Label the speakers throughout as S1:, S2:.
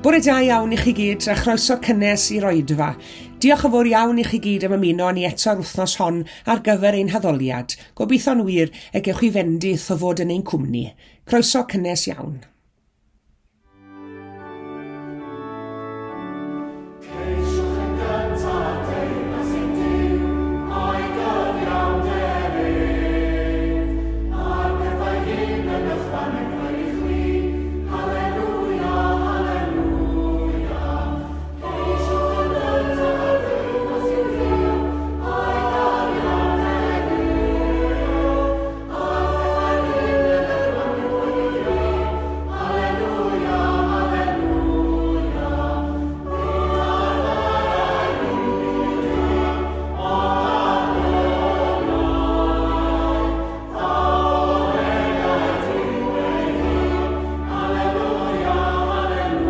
S1: Bore da iawn i chi gyd a chroeso cynnes i'r oedfa. Diolch yn fawr iawn i chi gyd am ymuno â ni eto'r wythnos hon ar gyfer ein haddoliad. Gobeithio'n wir y gewch chi fendith o fod yn ein cwmni. Croeso cynnes iawn.
S2: Ceisiwch yn gyntaf deyrnas ein Duw a'i gyfiawnder ef, a'r pethau hyn yn ychwanegau i chwi. Halelwia, halelwia. Ceisiwch yn gyntaf deyrnas ein Duw a'i gyfiawnder ef, a'r pethau hyn yn ychwanegau i chwi. Halelwia, halelwia. Nid arferai unrhyw ond ar wyliau. Ddaw enau Duw ei hun. Halelwia, halelwia.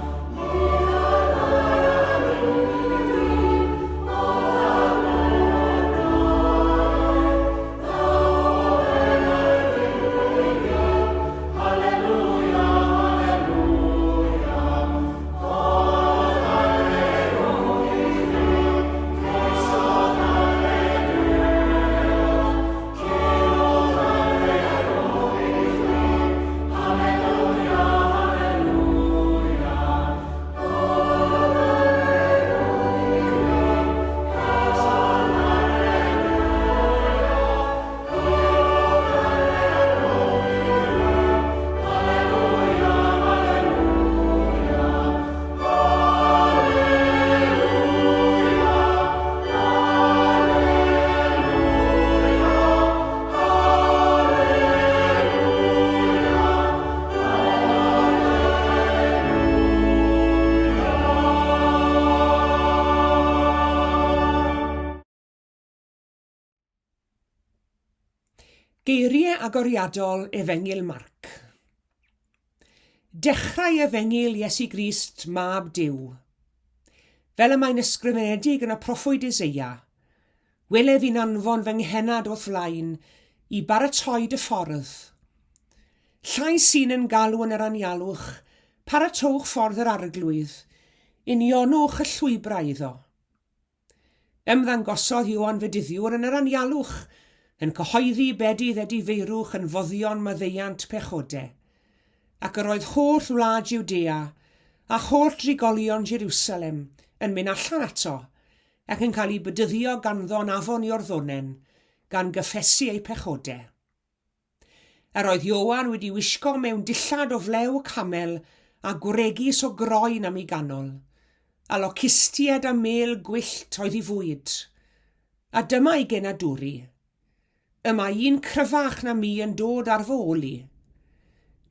S2: Nid arferai unrhyw ond ar wyliau. Daw enau Duw ei hun. Halelwia, halelwia. Holl adferwch i chwi, ceisiwch adferwch. Curwch adferwch i chwi, halelwia, halelwia. Holl adferwch i chwi, ceisiwch adferwch.
S1: Geiriau agoriadol Efengyl Marc. Dechrau Efengyl Iesu Grist, Mab Duw. Fel y mae'n ysgrifenedig yn y proffwyd Eseia, Wele fi'n anfon fy nghennad o'th flaen i baratoi dy ffordd. Llais un yn galw yn yr anialwch, paratowch ffordd yr Arglwydd, unionwch y llwybrau iddo. Ymddangosodd Ioan Fedyddiwr yn yr anialwch, yn cyhoeddi bedydd edifeirwch yn foddion maddeuant pechode. Ac yr oedd holl wlad Jwdea, a holl drigolion Jerusalem, yn mynd allan ato, ac yn cael eu bedyddio ganddo yn afon Iorddonen, gan gyffesu eu pechode. Yr oedd Ioan wedi wisgo mewn dillad o flew camel a gwregys o groen am ei ganol, a locustiaid a mêl gwyllt oedd ei fwyd. A dyma ei genadwri. Y mae un cryfach na mi yn dod ar fy ôl i.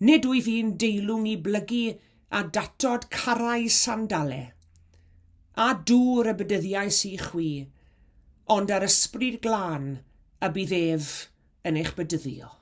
S1: Nid wyf i'n deilwng i blygu a datod carau sandale. A dŵr y bedyddiais i chwi, ond ar ysbryd glân y bydd ef yn eich bedyddio.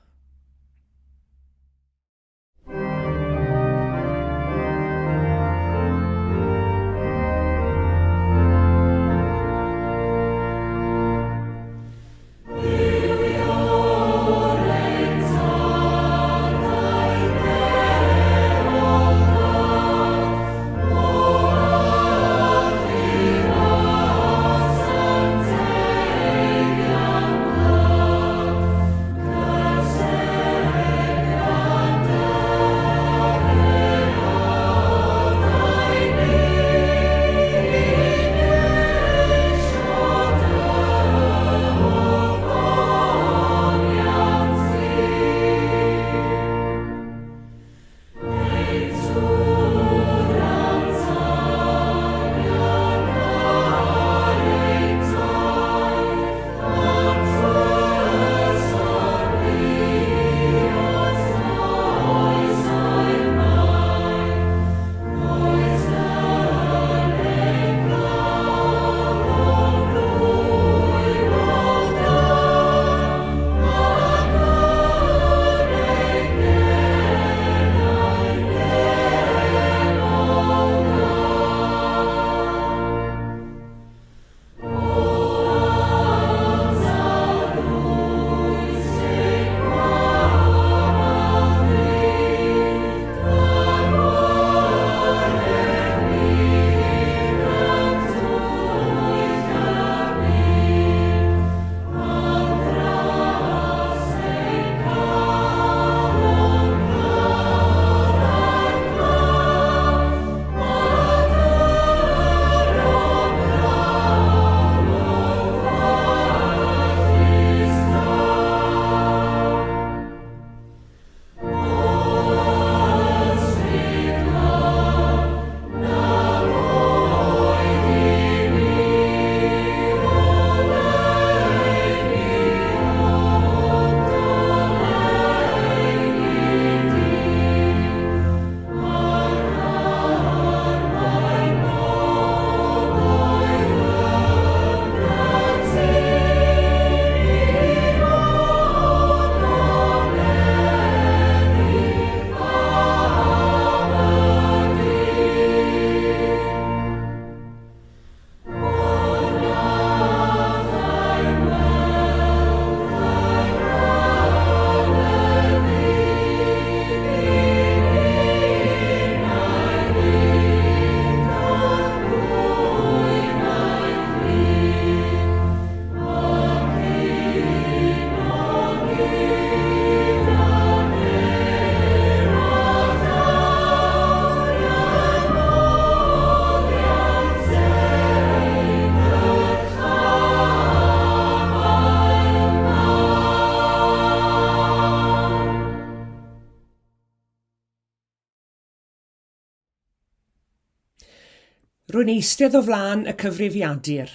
S1: Rwy'n eistedd o flaen y cyfrifiadur.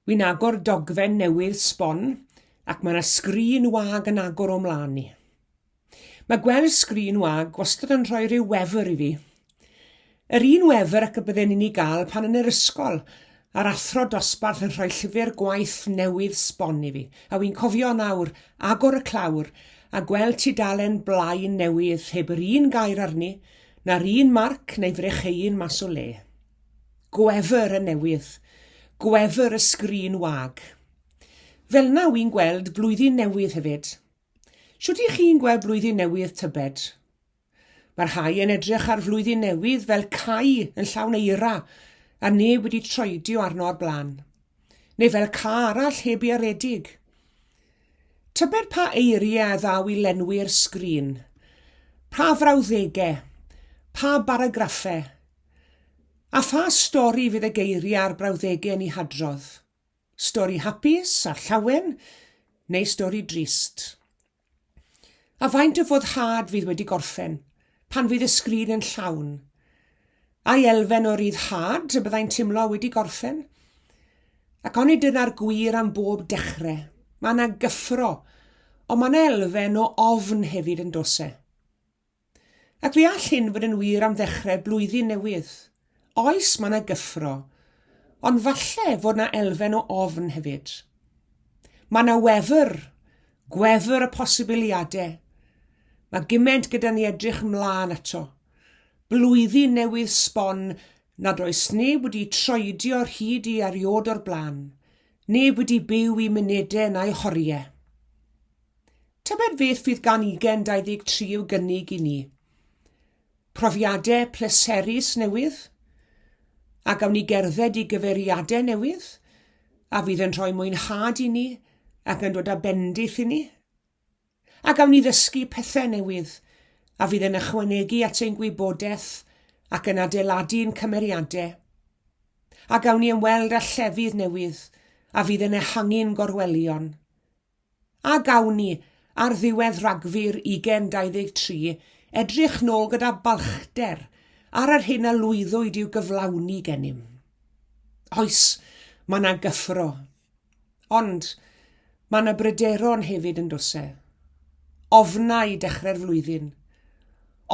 S1: Wi'n agor dogfen newydd sbon ac mae yna sgrin wag yn agor o mlaen i. Mae gweld sgrin wag wastad yn rhoi rhyw wefr i fi. Yr un wefr ac y bydden ni'n ei gael pan yn yr ysgol a'r athro dosbarth yn rhoi llyfr gwaith newydd sbon i fi. A wi'n cofio nawr agor y clawr a gweld tudalen blaen newydd heb yr un gair arni Na'r un marc neu frecheuyn mas o le. Gwefr y newydd. Gwefr y sgrin wag. Fel'na wi'n gweld blwyddyn newydd hefyd. Shwt y'ch chi'n gweld blwyddyn newydd tybed? Mae rhai yn edrych ar flwyddyn newydd fel cae yn llawn eira a neb wedi troedio arno o'r blaen. Neu fel ca arall heb ei aredig. Tybed pa eiriau a ddaw i lenwi'r sgrin? Pa frawddegau? Pa baragraffau? A pha stori fydd y geiriau a'r brawddegau yn eu hadrodd? Stori hapus a llawen neu stori drist? A faint o foddhad fydd wedi gorffen pan fydd y sgrin yn llawn? Ai elfen o ryddhad y byddai'n timlo wedi gorffen? Ac onid dyna'r gwir am bob dechre? Mae yna gyffro, ond mae yna elfen o ofn hefyd yn does e? Ac fe all hyn fod yn wir am ddechrau blwyddyn newydd. Oes, mae 'na gyffro, ond falle fod 'na elfen o ofn hefyd. Mae 'na wefr, gwefr y posibiliadau. Mae gymaint gyda ni edrych mlaen ato. Blwyddyn newydd sbon nad oes neb wedi troedio'r hyd i erioed o'r blaen, neb wedi byw i munudau na'i horiau. Tybed beth fydd gan ugen 23 i'w gynnig i ni? Profiadau pleserus newydd? A gawn ni gerdded i gyfeiriadau newydd? A fydd yn rhoi mwynhad i ni ac yn dod â bendith i ni? A gawn ni ddysgu pethau newydd a fydd yn ychwanegu at ein gwybodaeth ac yn adeiladu'n cymeriadau? A gawn ni ymweld â llefydd newydd a fydd yn ehangu'n gorwelion? A gawn ni, ar ddiwedd Rhagfyr 2023, edrych nôl gyda balchder ar yr hyn a lwyddwyd i'w gyflawni gennym? Oes, mae 'na gyffro. Ond, mae 'na bryderon hefyd yn does e? Ofnau dechrau'r flwyddyn.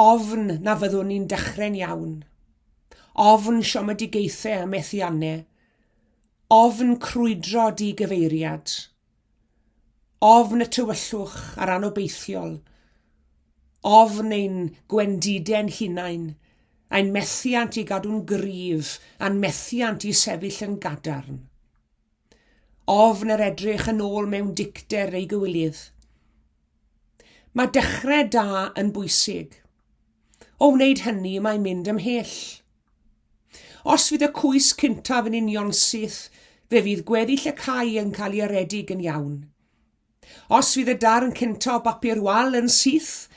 S1: Ofn na fyddwn ni'n dechrau'n iawn. Ofn siomedigaethau a methiannau. Ofn crwydro di-gyfeiriad. Ofn y tywyllwch a'r anobeithiol. Ofn ein gwendidau'n hunain, ein methiant i gadw'n gryf a'n methiant i sefyll yn gadarn. Ofn yr edrych yn ôl mewn dicter neu gywilydd. Mae dechrau da yn bwysig. O wneud hynny mae mynd ymhell. Os fydd y cwys cyntaf yn unionsyth, fe fydd gweddill y cae yn cael ei aredig yn iawn. Os fydd y darn cyntaf o bapur wal yn syth,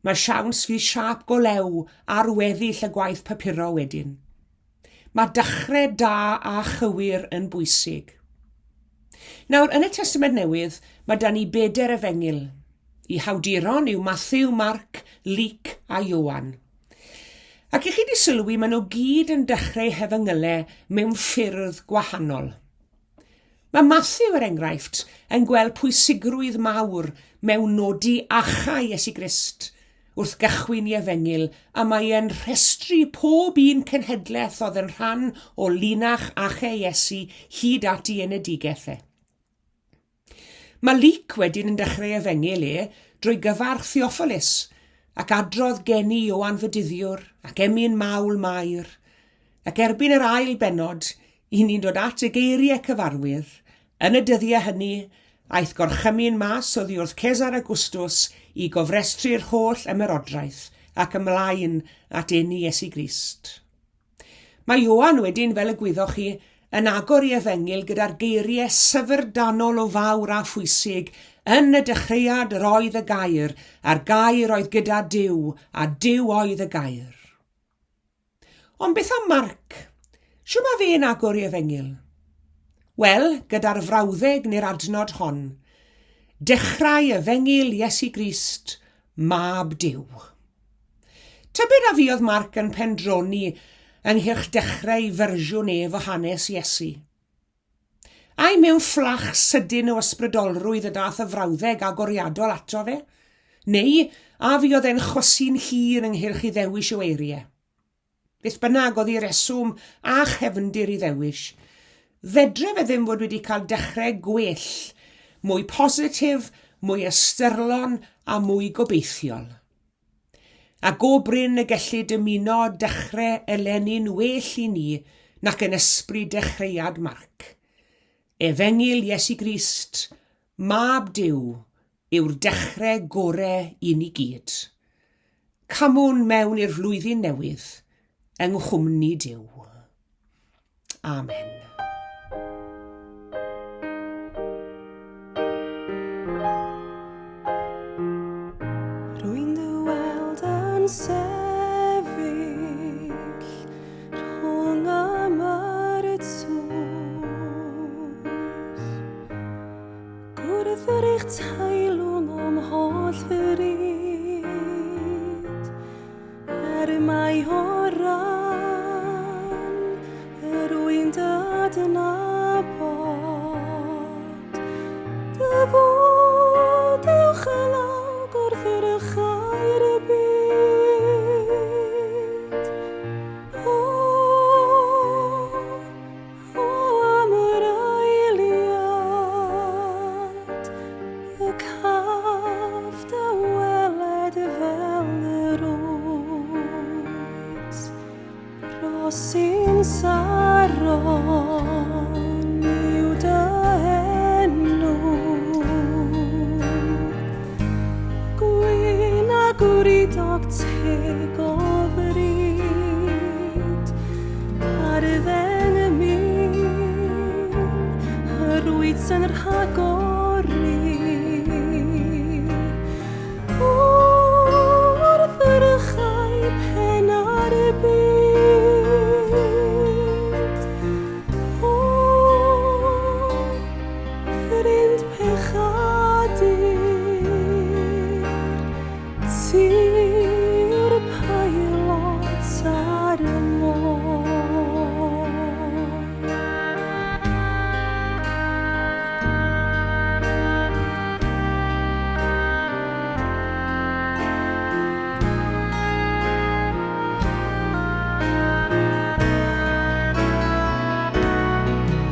S1: mae siawns fydd siâp go lew ar weddill y gwaith papuro wedyn. Mae dechrau da a chywir yn bwysig. Nawr, yn y Testament Newydd, mae 'da ni bedair efengyl. Eu hawduron yw Mathew, Marc, Luc a Ioan. Ac i chi 'di sylwi, maen nhw gyd yn dechrau hefengylau mewn ffyrdd gwahanol. Mae Mathew, er enghraifft, yn gweld pwysigrwydd mawr mewn nodi achau Iesu Grist wrth gychwyn i efengyl a mae e'n rhestru pob un cenhedlaeth oedd yn rhan o linach achau Iesu hyd at ei enedigaeth e. Mae Luc wedyn yn dechrau ei efengyl e drwy gyfarch Theophilus ac adrodd geni Ioan Fedyddiwr ac emyn mawl Mair, ac erbyn yr ail bennod, i ni'n dod at y geiriau cyfarwydd, Yn y dyddiau hynny, aeth gorchymyn mas oddi wrth Cesar Augustus i gofrestru'r holl ymerodraeth, ac ymlaen at eni Iesu Grist. Mae Ioan wedyn, fel y gwyddoch chi, yn agor ei efengyl gyda'r geiriau syfrdanol o fawr a phwysig, Yn y dechreuad yr oedd y Gair, a'r Gair oedd gyda Duw, a Duw oedd y Gair. Ond beth am Marc? Shwt mae fe'n agor ei efengyl? Wel, gyda'r frawddeg neu'r adnod hon, Dechrau efengyl Iesu Grist, Mab Duw. Tybed a fuodd Marc yn pendroni ynghylch dechrau ei fersiwn ef o hanes Iesu? Ai mewn fflach sydyn o ysbrydolrwydd y daeth y frawddeg agoriadol ato fe? Neu a fuodd e'n chwysu'n hir ynghylch ei ddewis o eiriau? Beth bynnag oedd ei reswm a chefndir i ddewis, fedre fe ddim fod wedi cael dechrau gwell, mwy positif, mwy ystyrlon a mwy gobeithiol. A go brin y gellid dymuno dechrau eleni'n well i ni nac yn ysbryd dechreuad Marc. Efengyl Iesu Grist, Mab Duw, yw'r dechre gore i ni gyd. Camwn mewn i'r flwyddyn newydd yng nghwmni Duw. Amen.
S2: Rwy'n dy weld yn sefyll rhwng y myrtws. Gwrdd yr eich teilwng o'm holl fryd, er mai o ran yr wy'n dy adnabod, dy fod uwchlaw gwrthrychau'r byd. O, O am yr eiliad y caf dy weled fel yr wyt, Rhosyn Saron yw dy enw. Gwyn a gwridog teg o bryd, Ar ddeng mil, yr wyt yn rhagori. Wrth yrchau pen ar y byd. O, ffrind pechadur, Ti yw'r peilot ar y môr.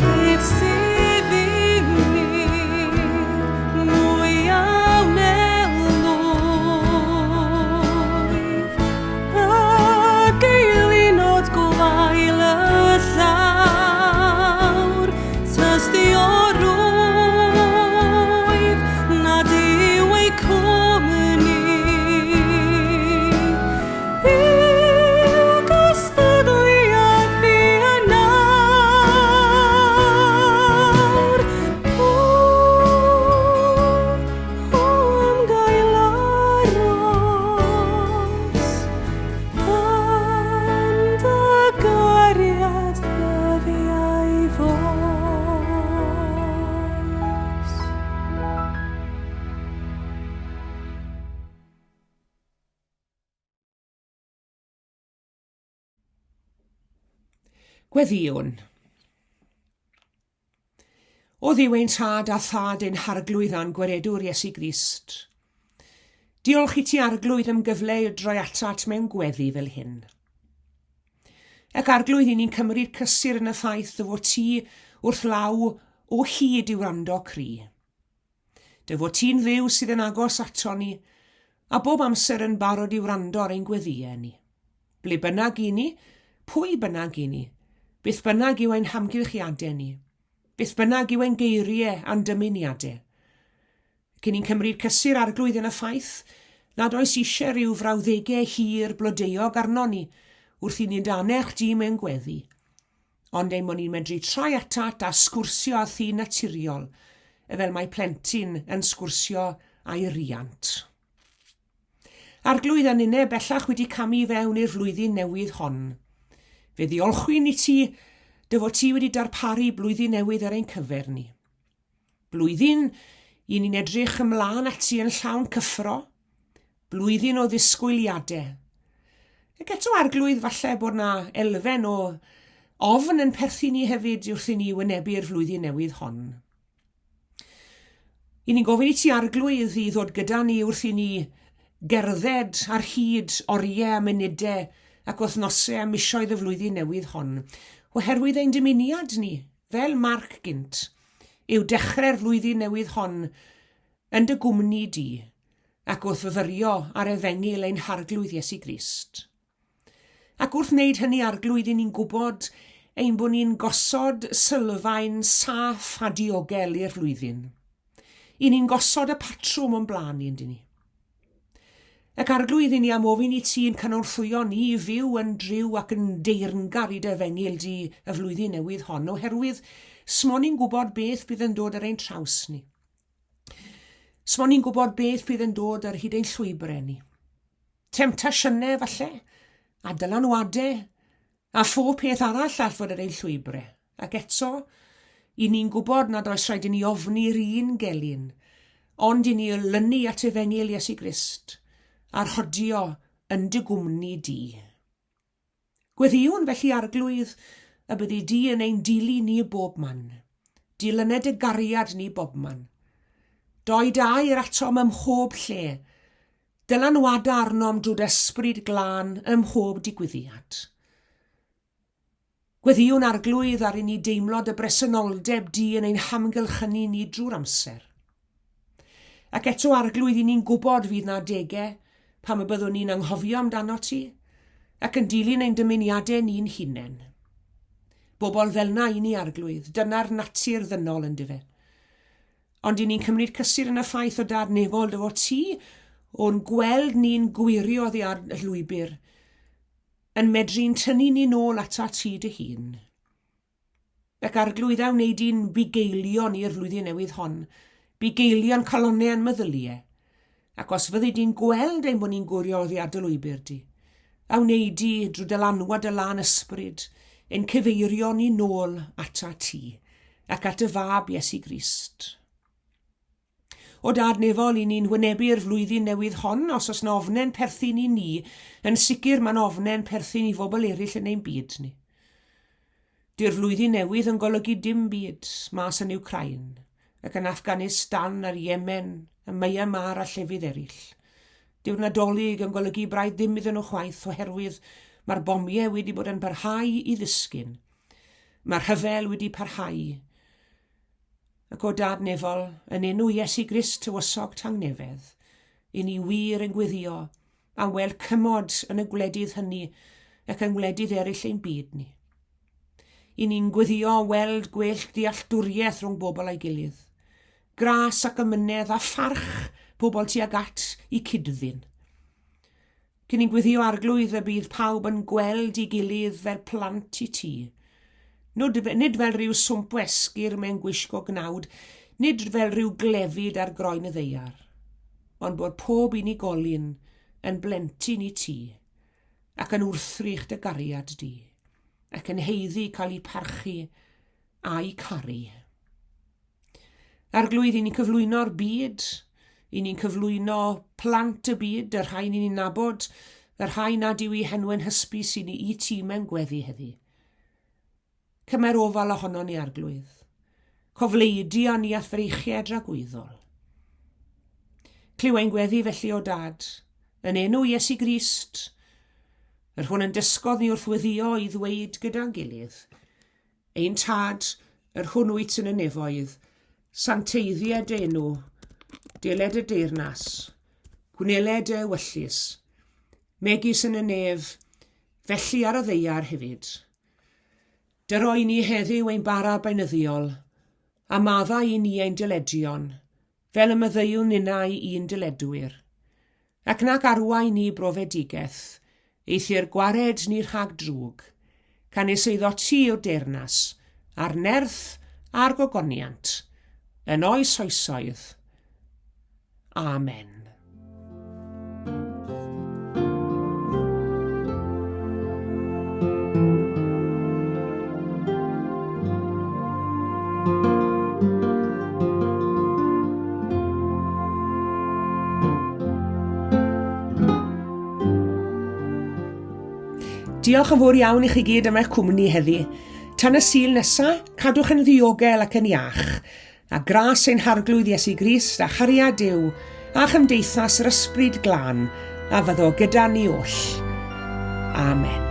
S2: Beth sydd i mi mwy a wnelwyf ag eilinod gwael y llawr, tystiorwyf nad yw eu cwmni Yw cystadleuaeth fi yn awr? O, o am gael aros yn dy gariad ddyddiau fos.
S1: Gweddïwn. O Dduw ein Tad a Thad ein Harglwydd a'n Gwaredwr Iesu Grist, diolch i ti Arglwydd am gyfle i droi atat mewn gweddi fel hyn. Ac Arglwydd, i ni'n cymryd cysur yn y ffaith dy fod ti wrth law o hyd i wrando cri. Dy fod ti'n Dduw sydd yn agos ato ni, a bob amser yn barod i wrando ar ein gweddïau ni. Ble bynnag i ni, pwy bynnag i ni, beth bynnag yw ein hamgylchiadau ni, beth bynnag yw ein geiriau a'n dymuniadau. Cyn ni'n cymryd cysur Arglwydd yn y ffaith nad oes eisiau rhyw frawddegau hir blodeuog arno ni wrth i ni'n dy annerch di mewn gweddi, ond ein bod ni'n medru troi atat a sgwrsio â thi naturiol, fel mae plentyn yn sgwrsio â'i riant. Arglwydd a ninne bellach wedi camu i fewn i'r flwyddyn newydd hon. Fe ddiolchwn i ti dy fod ti wedi darparu blwyddyn newydd ar ein cyfer ni. Blwyddyn i ni'n edrych ymlaen ati yn llawn cyffro, blwyddyn o ddisgwyliadau. Ac eto Arglwydd, falle bod 'na elfen o ofn yn perthyn ni hefyd wrth i ni wynebu'r flwyddyn newydd hon. I ni'n gofyn i ti Arglwydd i ddod gyda ni wrth i ni gerdded ar hyd oriau a munudau ac wythnosau a misoedd y flwyddyn newydd hon, oherwydd ein dymuniad ni, fel Marc gynt, yw dechrau'r flwyddyn newydd hon yn dy gwmni di, ac wrth fyfyrio ar efengyl ein Harglwydd Iesu Grist. Ac wrth wneud hynny, Arglwydd, i ni'n gwybod ein bod ni'n gosod sylfaen saff a diogel i'r flwyddyn. I ni'n gosod y patrwm o'n blaen ni, yndyn ni. Ac Arglwydd, i ni am ofyn i ti yn cynorthwyo ni i fyw yn driw ac yn deyrngar i dy efengyl di y flwyddyn newydd hon, oherwydd smo ni'n gwybod beth bydd yn dod ar ein traws ni. Smo ni'n gwybod beth bydd yn dod ar hyd ein llwybrau ni. Temtasiynau, falle, a dylanwadau, a phob peth arall all fod ar ein llwybrau. Ac eto, i ni'n gwybod nad oes rhaid i ni ofni'r un gelyn, ond i ni olynu at efengyl Iesu Grist, a rhodio yn dy gwmni di. Gweddïwn felly, Arglwydd, y byddi di yn ein dilyn ni bob man. Dilyned dy gariad ni bobman. Doi dy air atom ym mhob lle. Dylanwada arnom drwy dy ysbryd glân ym mhob digwyddiad. Gweddïwn, Arglwydd, ar i ni deimlo dy bresenoldeb di yn ein hamgylchynu ni drwy'r amser. Ac eto, Arglwydd, i ni'n gwybod fydd 'na adegau pam y byddwn ni'n anghofio amdano ti, ac yn dilyn ein dymuniadau ni'n hunain. Bobl fel 'na i ni, Arglwydd, dyna'r natur ddynol, yndyfe? Ond i ni'n cymryd cysur yn y ffaith o Dad Nefol dy fod ti o'n gweld ni'n gwyrio oddi ar y llwybr, yn medru'n tynnu ni nôl atat ti dy hun. Ac Arglwydd a wnei di'n bugeilion i'r flwyddyn newydd hon, bugeilion calonnau a'n meddyliau, ac os fyddi di'n gweld ein bod ni'n gwrio oddi ar dy lwybr di, a wnei di, drwy dylanwad dy lân ysbryd, ein cyfeirio ni nôl atat ti, ac at dy fab Iesu Grist. O Dad Nefol, i ni'n wynebu'r flwyddyn newydd hon, os oes 'na ofne'n perthyn i ni, yn sicr mae'n ofne'n perthyn i fobl eraill yn ein byd ni. Dyw'r flwyddyn newydd yn golygu dim byd mas yn Wcráin, ac yn Afghanistan a'r Yemen, a Myanmar a llefydd eraill. Dyw'r Nadolig yn golygu braidd ddim iddyn nhw chwaith oherwydd mae'r bomiau wedi bod yn parhau i ddisgyn. Mae'r rhyfel wedi parhau. Ac o Dad Nefol, yn enw Iesu Grist Tywysog Tangnefedd, i ni wir yn gweddio am weld cymod yn y gwledydd hynny ac yng ngwledydd eraill ein byd ni. I ni'n gweddio weld gwell dealltwriaeth rhwng bobl a'i gilydd, gras ac amynedd a pharch pobl tuag at i cyd-ddyn. Cyn i'n gweddio Arglwydd y bydd pawb yn gweld i gilydd fel plant i ti. Nid, nid fel rhyw swmp o esgyr mewn gwisgo gnawd, nid fel rhyw glefyd ar groen y ddaear, ond bod pob unigolyn yn blentyn i ti, ac yn wrthrych dy gariad di, ac yn haeddu cael eu parchu a'u caru. Arglwydd, i ni'n cyflwyno'r byd, i ni'n cyflwyno plant y byd, y rhai ni'n nabod, y rhai nad yw i henwen hysbys i ni i ti mewn gweddi heddi. Cymer ofal ohono ni, Arglwydd. Cofleidio ni a'th freichiau dragwyddol. Clyw ein gweddi felly, o Dad, yn enw Iesu Grist, yr hwn yn dysgodd ni wrth weddio i ddweud gyda'n gilydd, Ein Tad, yr hwn wyt yn y nefoedd, santeiddia dy enw, deled y deyrnas, gwneled dy ewyllys, megis yn y nef, felly ar y ddaear hefyd. Dyro i ni heddiw ein bara beunyddiol, a maddau i ni ein dyledion, fel y maddeuwn ninnau i'n dyledwyr. Ac nac arwain ni i brofedigaeth, eithr gwared ni rhag drwg, canys eiddo ti yw'r deyrnas, a'r nerth, a'r gogoniant, yn oes oesoedd. Amen. Diolch yn fawr iawn i chi gyd am eich cwmni heddi. Tan y Sul nesa, cadwch yn ddiogel ac yn iach. A gras ein Harglwydd Iesu Grist a chariad Duw a chymdeithas yr Ysbryd Glân a fyddo gyda ni oll. Amen.